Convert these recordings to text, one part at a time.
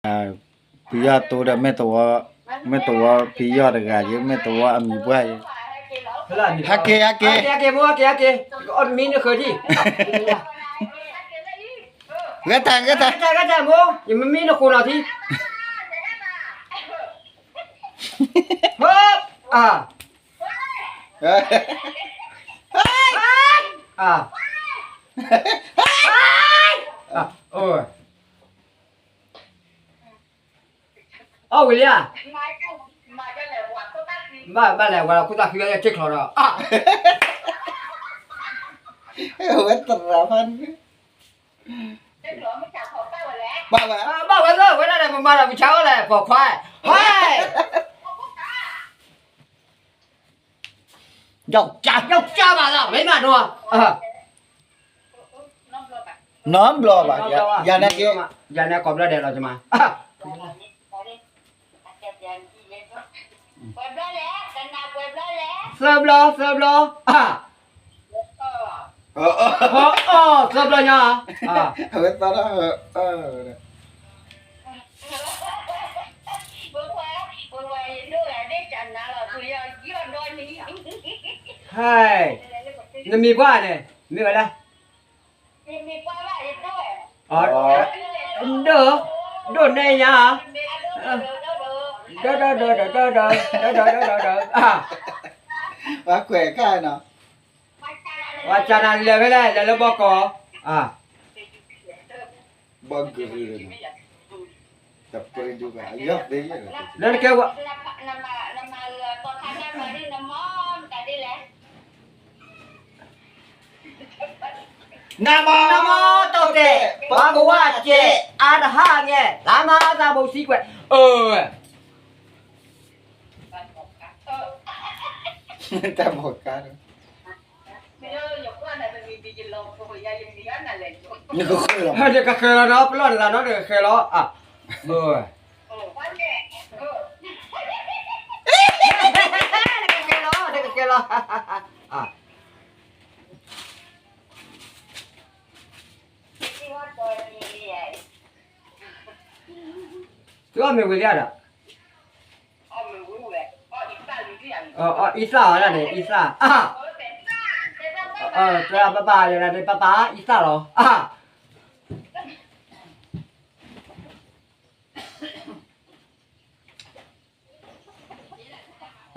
ဖံယီၢ်တိဒီး မ့ၢ်သဝီ မ့ၢ်သဝီဖံယီၢ်တဂၤယဲ မ့ၢ်သဝီအမံၤပှၢ်ယဲ, ဟဲက့ၤ ဟဲက့ၤ ဟဲက့ၤ မ့ၢ်ဟဲက့ၤ ဟဲက့ၤ အီၣ်မံနဃၢၤထံၣ်, ဂဲၤတၢ် ဂဲၤတၢ် ဂဲၤတၢ် ဂဲၤတၢ် မိၢ် ယမ့ၢ်မံနဃိးနီၤထံၣ်, ဟ့ အါ အါ အီၣ်ဝံၤလံဧါ, ဘၣ်လဲၣ် ဝဲခိၣ်သၣ်ဃံဝဲဆ့ချီဒီး ဝဲသရၣ်ဖးန့ၣ် ဘၣ်ဝဲ ဘၣ်ဝဲလၢ ဝဲဒၣ်ဒီးပမၤဒီးပဆါအိၣ်လဲၣ် ပိာ်ခွါ, ဟဲ ယောက်ျား ယောက်ျားပါလား မိန်းမနော် နီဘျီဘၣ် ယၤန့ၣ်က့ ယၤန့ၣ်ကိးဘျီဒဲးလီၤ ယမါ သၢဘျီ သၢဘျီ သၢဘျီညါ အဝဲသီထီၣ် ဟဲ နမံၤပှၢ်န့ၣ် မ့ၢ်ဝဲဒၣ် ဒိၣ် ဒိၣ်နဲၣ်ညါ ဒီဒီဒီဒီဒီဒီ ဒီဒီဒီဒီဒီ ပှၤကွဲးခါနီၤ ပှၤစၢ်နၤလဲၤဖဲလဲၣ် လဲၤလၢဘီကီး ဘီကီး တပှဲၤဒုဘၣ် အယီၢ်သ့ လၢနကဲဝဲ နမ့ၢ် နမ့ၢ်တၢ်တဲ ပှၤကဝါစဲး အါတဟါငဲ လါမၤသးဘိးစံကွဲး အၢ တၢ်ဘီၣ်ကါဒီး နကဃဲလီၤ နကဃဲလီၤနီၤ ပလီၢ်နသးနီၤ နကဃဲလီၤ အ နကဃဲလီၤ နကဃဲလီၤ သုအီၣ်မ့ၤဝံၤလံဒီး အီၣ်အံသၣ်အီၤဒၣ်န့ၣ် အံသၣ် အါ ပၢ်ပၢ်ယၤန့ၣ် ပၢ်ပၢ်အံသၣ်လီၤ အါ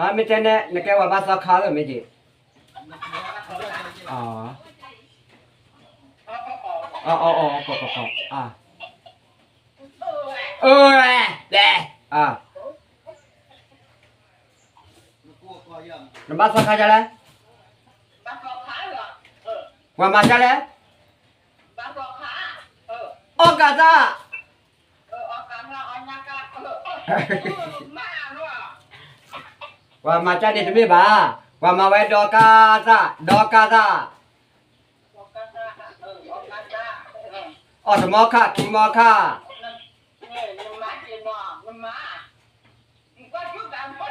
မ့ၢ်တဲနဲ နကဲဝဲဘၣ်သီခါလၢမ့ၢ်က့ၤ အ အ အ ကီကီကီ အ အ အ နဘၣ်သီခါဒ်လဲၣ် ပှၤမၤဒ်လဲၣ် အီၣ်ကသၣ် ပှၤမၤဒ်န့ၣ်တမ့ၢ်ဘၣ် ပှၤမၤဝဲဒီကသၣ် ဒီကသၣ် အီၣ်တမီခါ ခံမီခါ ဒီကသၣ် ဒီကသ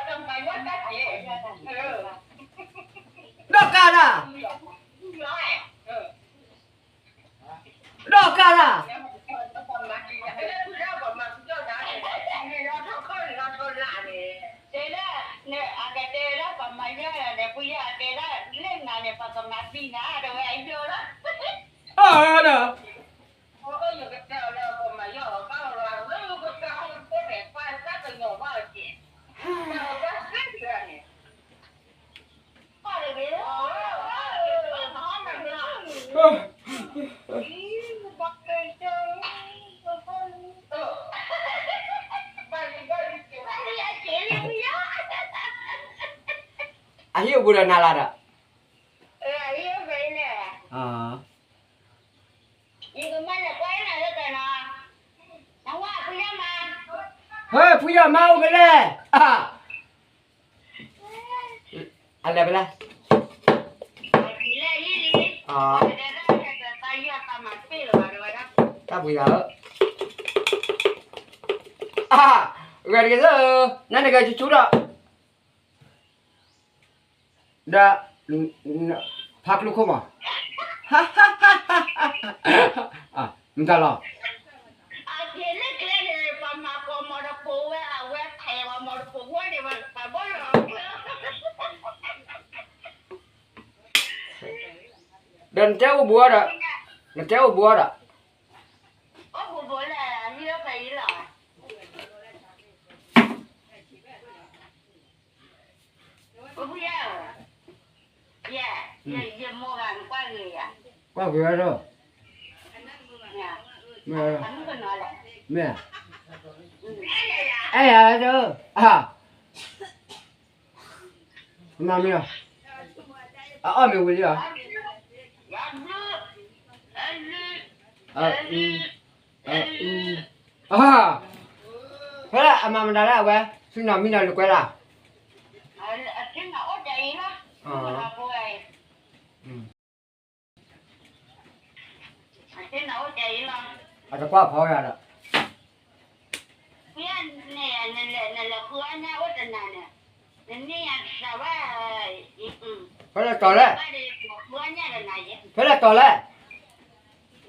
ၣ် အၢ ဒီး အဟံၣ်အိၣ်ဘူးဒီးနၤလၢဒီး ဟဲ ဖုယီၢ်မါအိၣ်ဖဲလဲၣ် အလဲၤဖဲလဲၣ် တၢ်ပှ့ၤယၤဧၢ အဂဲၤတဂ့ၤလၢ နနဂဲၤဆူၣ်ဆူၣ်ဒီး ဒီး ဖးကျိခိၣ်မး မတၤလီၤ နတဲအိၣ်ဘူးအီၤဒီး, နတဲအိၣ်ဘူးအီၤဒီး, ကွၢ်ဂ့ၤဝဲဒီး, မ့ၢ်, အဲၣ်ယၤဒီး, မၤမ့ၢ်, အအီၣ်မ့ၢ်ဝံၤလံဧါ, အ, ဖဲလၢအမၤမတၤလၢအဝဲ, ဆူနီၢ်မံနီၢ်လၢကွဲးလၢ်, အတကွၢ်ဖီဝဲဒၣ်ဒီး, ဖဲလဲၣ်တီၤလဲၣ်, ဖဲလဲၣ်တီၤလဲၣ်, လၢလဲၤဃုအီၣ်ညၣ်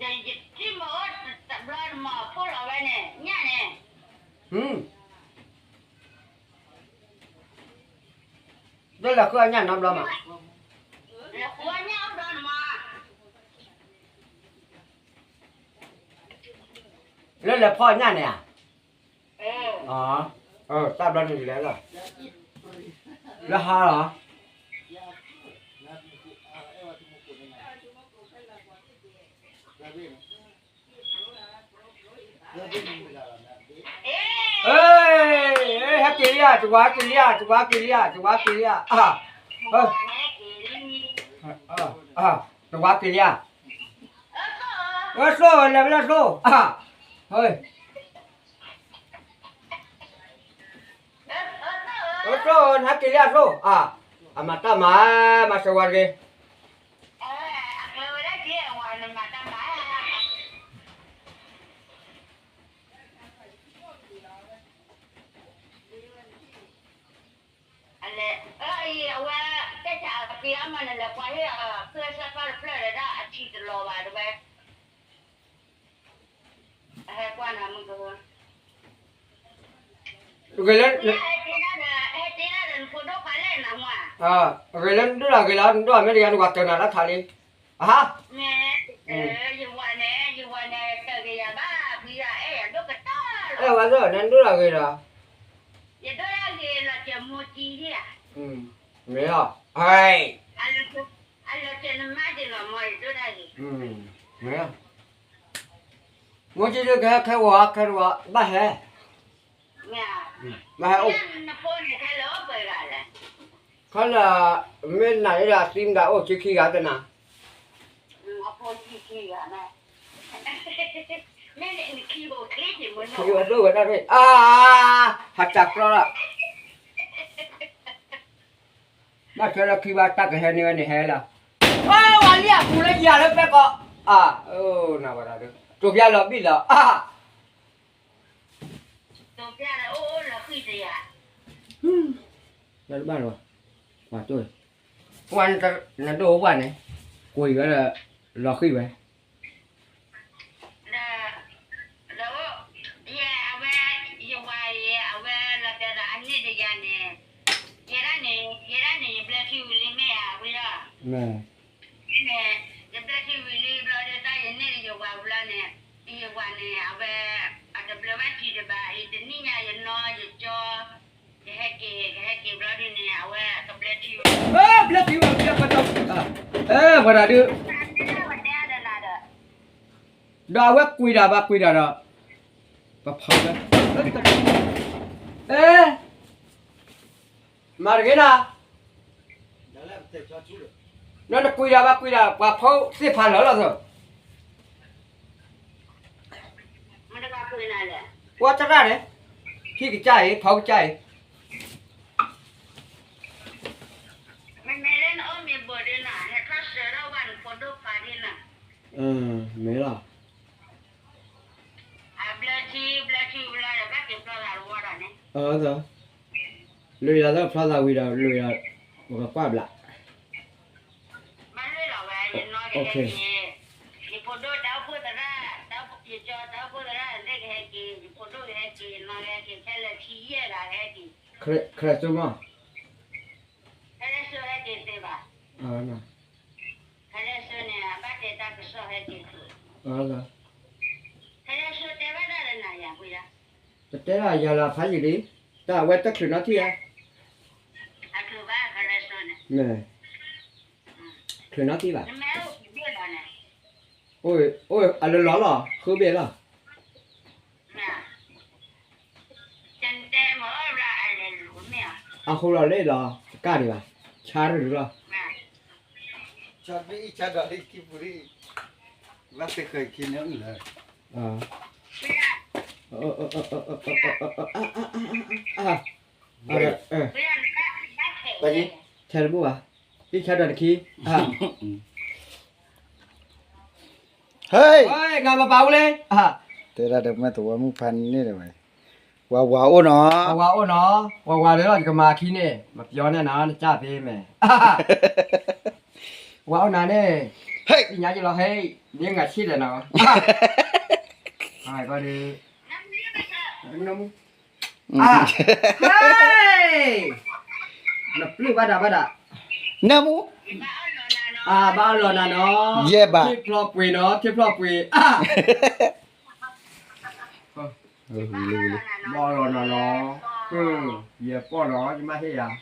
နီတဘျီမး, လၢလဲၤဖီအီၣ်ညၣ်န့ၣ်ဧါ, တၢ်ဘျီန့ၣ်လဲၤလီၤ, လၢဟါလီၤ ဟဲက့ၤလံဧါ, တဝၤက့ၤလံဧါ, တဝၤက့ၤလံဧါ, တဝၤက့ၤလံဧါ, တဝၤက့ၤလံဧါ, အသိၣ်လဲၤဝဲလၢသိၣ်, အသိၣ်နဟဲက့ၤလံဧါသိၣ်, အမၤတၢ်မၤ, မၤစၢၤဝဲတဂ့ၤ, အလဲၤ, အဝဲတဲဆၢက့ၤအမၤန့ၣ် လဲၤကွၢ်ဟ့ၣ်အဖုအဆၢကတီၢ်တဖျၢၣ်ဒီး အထံတလီၤဘၣ်တဝဲ, ဟဲကွၢ်နၤမုၢ်က, ဂ့ၤလၢ, ဟဲတဲဒၣ်ဒီးနဖိဒိၣ်ခွါလဲၣ်နမါ, ဂ့ၤလၢနဒိၣ်တၢ်ဂ့ၤလီၤ, နဒိၣ်အမ့ၢ်တဂၤနဝၤတၢၤနၤလၢထးလံ, အဟါ, ယဝၤန့ၣ်, ယဝၤန့ၣ်တၢၤက့ၤယၤဘၣ်, ဖံယၤအဲၣ်ယၤဒိၣ်ကတၢၢ်လီၤ, အဲၣ်ဝဲဒၣ်နဒိၣ်တၢ်ဂ့ၤဒီး, ယဒိၣ်တၢ်ဂ့ၤလီၤကဲမိၢ်ကံဒၣ်ဧါ, မ့ၢ်လီၤ, အလီၤတဲနမါဒ်လီၤမၢ်ယဒိၣ်တၢ်ဂ့ၤ, မ့ၢ်, မိၢ်ကံဒၣ်ကဟဲခဲဂီၤခဲဂီၤဘၣ်ဟဲ, ဘၣ်ဟဲအိၣ်, နဖိန့ၣ်ခဲလၢာ်အိၣ်ပှဲၤဂၤလဲၣ်, ခဲလၢာ်, မ့ၢ်နၤဒၣ်အသံမတၤအိၣ်ခံခံဂၤသနာ်, အဖိခံခံဂၤန့ၣ်, မ့ၢ်နခံဘိချ့က့ၤမနီၤ, အ, ဟးတၢ်ကြီလီၤ ဘၣ်ထွဲလၢခံဘၣ်တၢ်ကဟဲန့ၢ်ဝဲန့ၣ်ဟဲလီၤ, အဝၤလံအပူၤလၢယၤလၢပဲကီး, အ, နဝၤတၢ်ဒုး, တိၤပျၢ်လီၤဘံၣ်လီၤ, အ, တိၤပျၢ်လီၤအိၣ်အိၣ်လီၤဃံတယၤ, တဘၣ်လီၤ, ပှၤတိၢ်, ပှၤနဒိၣ်အိၣ်ပှၤန့ၣ်, ကွံာ်ဝဲဒီး, လီၤဃံဝဲ ဒီး, ဒီး, ယဲအဝဲ, ယဝၤအံၤ အဝဲလီၤတဲာ်ဒီးအန့ၣ်တယၤန့ၣ်, ယဲဒၣ်န့ၣ်, ယဲဒၣ်န့ၣ် ယဘျၢထံဝံၤလံမ့ၢ်ဧါ ဝံၤဒီး, န့ၣ်, ယဘျၢထံဝံၤလံဘျီဒီး တၢ်ယန့ၢ်ယဝၤဝံၤလီၤန့ၣ်, ယဝၤန့ၣ် အဝဲ, အတဘျၢဘၣ်ထံတဘၣ် ယတနံၣ်ညါယနီၢ်ယကၠီ ယဟဲက့ၤ, ယဟဲက့ၤဘျီဒုန့ၣ် အဝဲကဘျၢထံဝဲ, ဘျၢထံဝဲ, ဝဲဒၣ်ဒုး, ဒီးအဝဲကွံာ်တၢ်ဘၣ်ကွံာ်တၢ်ဒီး, ပဖီဝဲ, အဲ, မၤတဂ့ၤနၤ, ဒီးနကွံာ်တၢ်ဘၣ်ကွံာ်တၢ် ပှၤဖီသ့ၣ်ဖးလၢာ်လီၤသၢ ကွၢ်တရၣ်န့ၣ်, ဟံၣ်ကစၢ်အံၤ ဖီကစၢ်အံၤ, မ့ၢ်လီၤ, လွံၢ်လီၤသၢဖျီသးဝံၤဒီး လွံၢ်လီၤ, ပကကွၢ်ဘျး ဘၣ်လွံၢ်လီၤဝဲ, ယနီၢ်ကဟဲက့ၤ, ယဖိဒိၣ်တၢ်အိၣ်ဖှိၣ်သရၣ်, ယကၠီတၢ်အိၣ်ဖှိၣ်သရၣ် သ့ၣ်ကဟဲက့ၤ, ယဖိဒိၣ်ကဟဲက့ၤ, ယနီၢ်ကဟဲက့ၤ, ခဲလၢာ်ခံယဲၢ်ဂၤကဟဲက့ၤ, ခရၢၣ်စိမီၢ်, ခဲလၢာ်စိဟဲက့ၤသ့ဘၣ်, ခဲလၢာ်စိန့ၣ် အၢ ပတဲဒၣ်ယၤလၢဖးယံာ်လံ, တၢ်အဝဲတချုးနီတထံၣ်ဧါ, ချုးနီတထံၣ်ဘၣ်, အိၣ်အလီၤလီၤလီၤ ဃုဘ့ၣ်လီၤ. အဃိလီၤလၢလီၤ တကၣ်ဒံးဘၣ်, ဆါတရူးလီၤ. ထဲတဘူၣ်ဘၣ်, အံၣ်ဆါဒွးတခံ, ဟဲ, ငါမပာ်အူလံ, တဲဒၣ်ဒီးမ့ၢ်သဝီမုၣ်ဖးန့ၣ်ဝဲ, ဝၤဝၤအိၣ်နီၤ, ဝၤဝၤအိၣ်နီၤ, ဝၤဝၤလၢလီၤ ယကမၤခံန့ၣ် မပျီန့ၣ်နီၤ နကၢ်သ့မဲာ်, ဝၤအိၣ်နၤန့ၣ်, ဟဲ, သ့ၣ်ညါယလီၤဟဲ, မ့ၢ်ငါဆံၣ်လဲၣ်နီၤ, ကီဒုး အ, ဟဲ, နပျုၢ်ဘၣ်ဒၣ်ဘၣ်ဒၣ်, နမူ, အ, ဘၣ်အီၣ်လီၤနၤနီၤ, ယဲၢ်ဘၣ်, ထံဖျီပှ့ၤနီၤ ထံဖျီပှ့ၤ, အ, ဘၣ်အီၣ်လီၤနၤနီၤ, ယဲၢ်ပီၢ်နီၤ ယမ့ၢ်ဟ့ၣ်ယၤ,